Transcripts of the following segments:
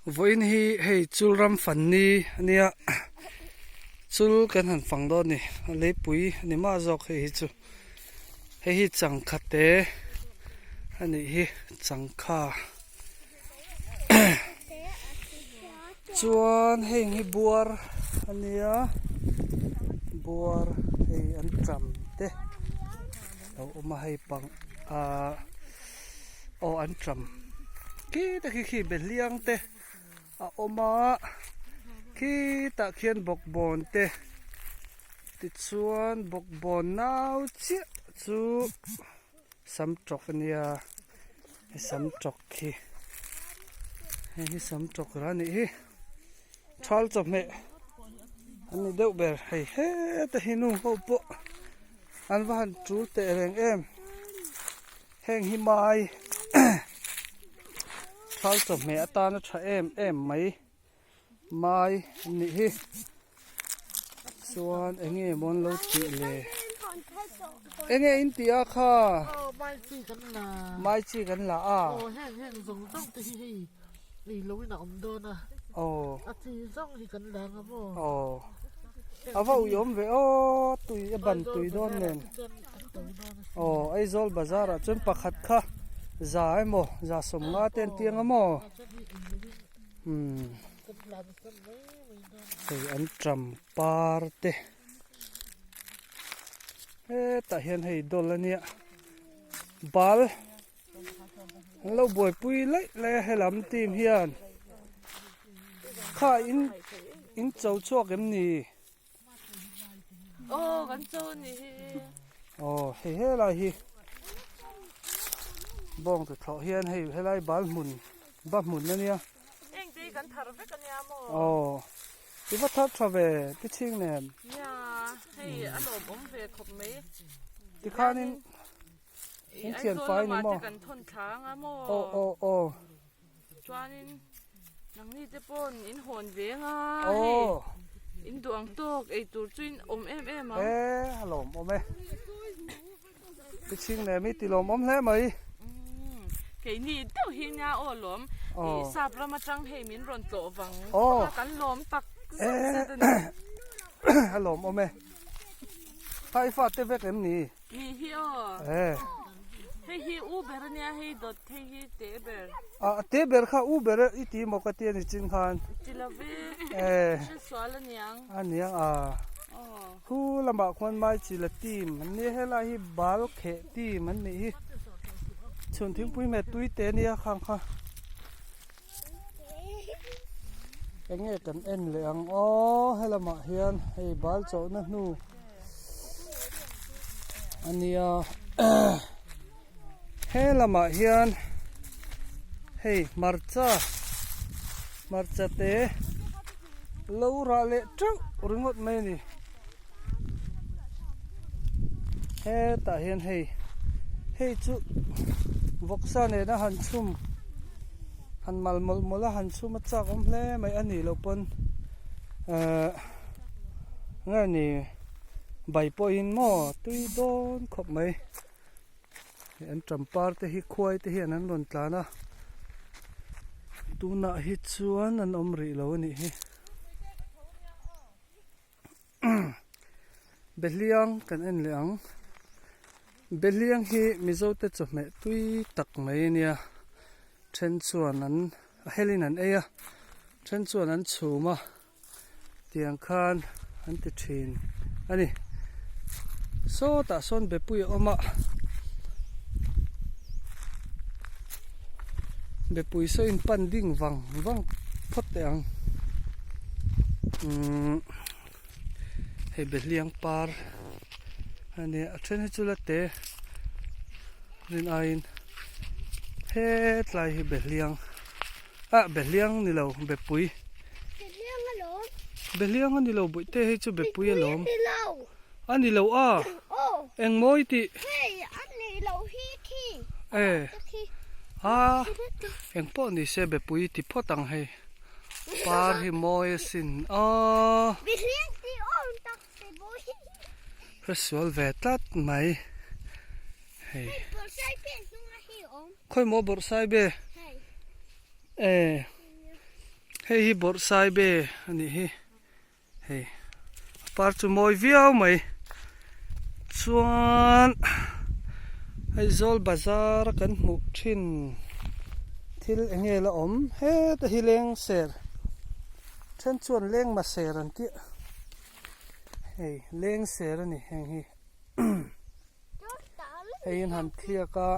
Vawiin hi hei chul ram fan ni a nia chul kan han fang dawn a ni a leipui a ni mah zawk hei hi chu hei hi changkha te a nih hi changkha chuan heng hi buar a nia buar hei an ṭam te a lo awm a hei pang ahh aw an ṭam khi te khi khi behliang te a awm a khitah khian bawkbawn te tichuan bawkbawn nau chiah chu sam tawk a nia he sam tawk khi hei hi sam tawk rah a nih hi thal chawhmeh an ni deuh ber hei heta hi nu ho pawh an va han tul teh reng em heng hi mai thal chawhmeh atana tha em em mai. Mai an nih hi chuan eng nge maw an lo tih le eng nge in tih a kha Mai chi kan la mai chi kan la a aw heng heng zawng zawng te hi hei ei lo in a awm dawn a aw a chi zawng hi kan la anga maw aw a va uiawm ve aw tui a ban tui dawn nen aw Aizawl bazar ah chuan pakhat kha za emaw za sawmnga te an tiang a maw. Umm hei an ṭam par te hetah hian hei dawl a nia bal an lo buaipui laih laih a helam team hian kha in in cho chhuak em ni? Aw kan cho a nih hi. Aw hei helai hi bawng te thlawh hian hei helai bal hmun ba hmun a nia. Eng te hi kan thar vek a nia maw? Aw i va thar tha ve ti chhing nen. Nia hei a lawm awm ve khawp mai. Tikhanin in thian fai ni maw? Kan thawn thla anga maw? Aw aw aw. Chuanin nangni te pawn in hawn ve anga hei in duh ang tawk ei tur chu in awm em em ang. E a lawmawm e. I chhing leh mi ti lawmawm hle mai. Keini deuh hi nia aw lawm. I sap ram atang hei min rawn tlawh vang khawp a kan lawm tak zet zet a ni. A lawmawm e. Kha i fate vek em ni? Ni hi aw. Eh. Hei hi u ber ania hei dawt hei hi te ber. Ah te ber kha u ber i ti maw ka ti ani chin khan. Ti lo ve. Eh. Hre sual aniang. Aniang a. Aw. Khu lamah khuan mai chi la team an nia helai hi bal kheh team an nih hi. Chhun thingpui hmeh tui te ania khang kha. Eng nge kan en leh ang aw helamah hian hei bal chawhna hnu a nia helamah hian hei hmarcha hmarcha te lo rah leh teuh ringawt mai a ni hetah hian hei hei chu vawksa nena han chhum han mal mawlh mawlh a han chhum a chak awm hle mai a nih loh pawn ehh nge ni bai pawhin maw tui dawn khawp mai an ṭam par te hi khuai te hian an rawn tlan a tunah hi chuan an awm rih lo a nih hi. Behliang kan en leh ang Behliang hi Mizo te chawhmeh tui tak mai a nia then chuan an a helin an ei a then chuan an chhum a tiang khan an ti thin a ni sawtah sawn bepui a awm a bepui saw in pan ding vang vang phawt teh ang umm hei behliang par a nia a then hi chu la te rin aiin hetlai hi behliang ah behliang ni lo bepui behliang a ni lo bawihte hei chu bepui alawm a ni lo a eng mawi tih e a eng pawh ni se bepui ti phawt ang hei par hi mawi asin aw hresual ve tlat mai hei khawi maw bawrhsaibe e. Hei hi bawrhsaibe a nih hi hei a par chu mawi viau mai chuan Aizawl bazar a kan hmuh thin thil eng nge la awm heta hi leng ser then chuan leng ma ser an tih hei leng ser a ni heng hi. Hei in han thliak a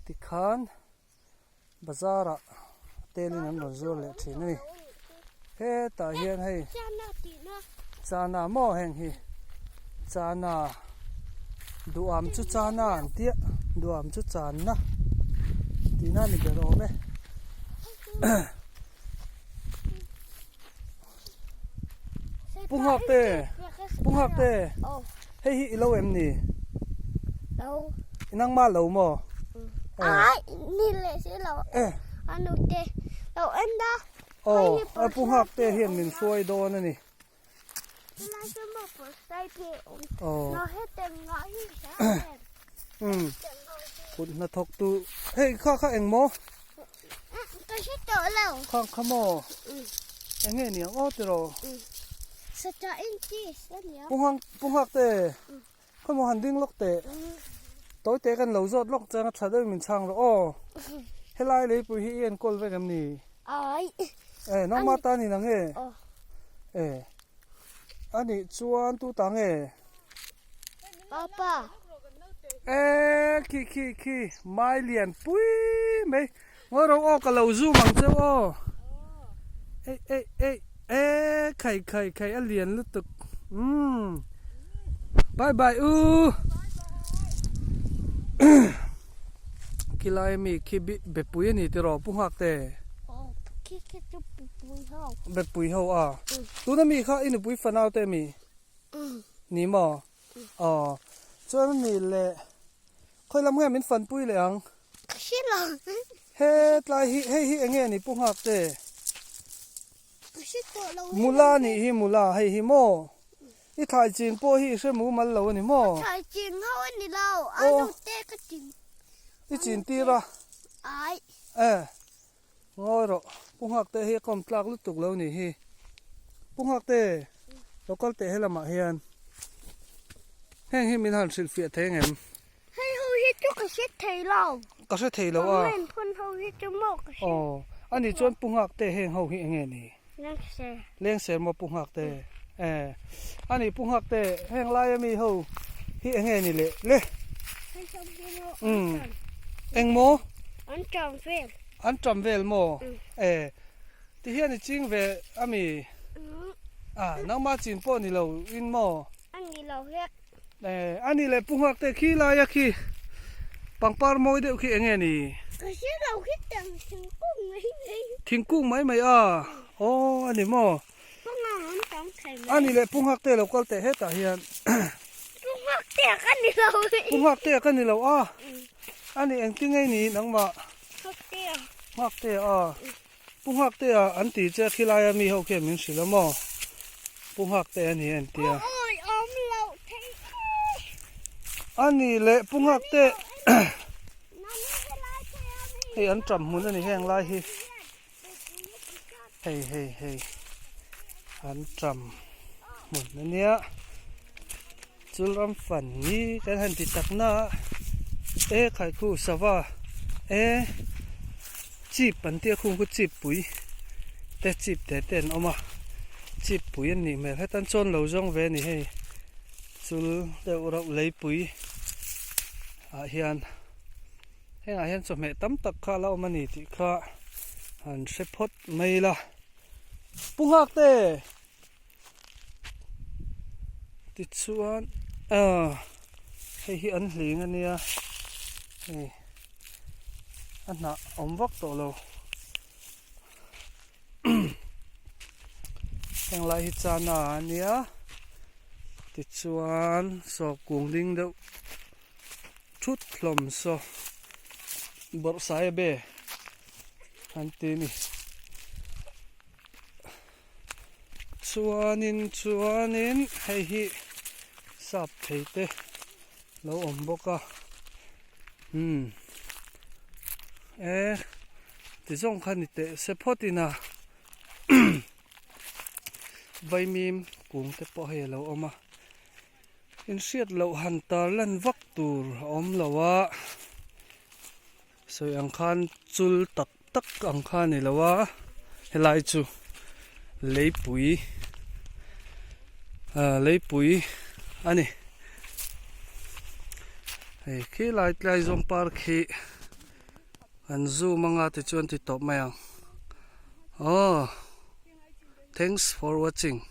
tikhan bazar ah tel in an rawn zuar leh thin a ni hetah hian hei chana maw heng hi chana duham chu chana an tia duham chu channa tihna a ni ber awm e. Pu nghak te Pu nghak te hei hi i lo em ni? Lo. I nangmah lo maw? Ai ni leh si lo. A nu te lo en da. Aw a pu nghak te hian min hruai dawn a ni. Aw. Kut hnathawk tu hei kha kha eng maw? Ka hre tawh lo. Kha kha maw? Eng nge niang aw tiraw? Sacha in cheese a nia. Pu nghak pu nghak te khaw maw han ding lawk teh. Tawi te kan lo zawt lawk chuan a tha deuhin min chhang rawh aw. Helai leipui hi i enkawl vek em ni? Ai. E nangmah tan in ang e. E anih chuan tu ta nge? Papa. E khi khi khi mai lian pui mai ngawi ro aw ka lo zoom ang cheu aw ei ei ei e khai khai khai a lian lutuk umm bye bye u khilai ami khi bepui a ni tiraw pu nghak te bepui ho a tuna mi kha i nupui fanau te ami. Ni maw? Aw. Chuan a nih leh khawi lam nge min fanpui leh ang? Ka hre lo. He tlai hi hei hi eng nge ni Pu Nghak te? Ka hre tawh lo. Mula nih hi mula hei hi maw? I thlai chin pawh hi i hre mumal lo a ni maw? Ka thlai chin ho a ni lo. A nu te ka chin. I chin tir a? Ai. E. Ngawi rawh, Pu Nghakte hi a kawm tlak lutuk lo nih hi. Pu Nghakte, lo kal teh helamah hian heng hi min han hrilhfiah thei angem? Hei ho hi chu ka hre thei lo. Ka hre thei lo a. Comment phun ho hi chu maw ka hre. Aw, ani chuan Pu Nghakte heng ho hi enge ni? Lengser. Lengser maw Pu Nghakte? E, ani Pu Nghakte heng laia mi ho hi enge ni le le? Hei ho hi maw an tam. Eng maw? An tam vel. An tam vel maw? E, ti hian i ching ve ami? A, nangmah chin pawh ni lo in maw? A ni lo hek. E, a ni le Pu Nghakte khi laia khi pangpar mawi deuh khi enge ni? Ka hre lo khi tang thingkung mai mai. Thingkung mai mai a? Aw, a ni maw? Pu Nghak an tam thei mai. A ni le Pu Nghakte lo kal teh hetah hian. Pu Nghakte ka ni lo. Pu Nghakte ka ni lo a. A ni engtin nge ni nangmah? Nghaktea. Nghaktea a. Pu Nghaktea an ti che khilaia mi ho khian min hrilh a maw? Pu Nghaktea a ni an ti a. Awi awm loh thei e. A ni le Pu Nghakte. Hei an ṭam hmun a ni heng lai hi. Hei hei hei an ṭam hmun a nia chul ram fan hi kan han ti tak na a e khaikhu sava e chip an tia khung khu chip pui te chip te te an awm a chip pui an nih hmel hetan chuan lo zawng ve a ni hei chul deuh rauh leipui ah hian. Hengah hian chawhmeh tam tak kha a la awm a ni tih kha han hre phawt mai ila. Pu Nghakte! Tichuan ah hei hi an hling a nia hei a hnah awm vak tawh lo. Heng lai hi chana a nia tichuan saw kung ding deuh. Thut hlawm saw bawrh sai a be an ti a ni. Chuanin chuanin hei hi sap thei te lo awm bawk a umm e ti zawng kha ni teh se phawt in a. Vaimim kung te pawh hei a lo awm a, inhriat loh han tar lan vak tur a awm lo a, sawi ang khan chul tak tak ang kha a ni lo a, helai chu leipui ah leipui a ni. Hei khilai tlai zawng par khi an zoom anga tichuan ti tawp mai ang. Aw thanks for watching.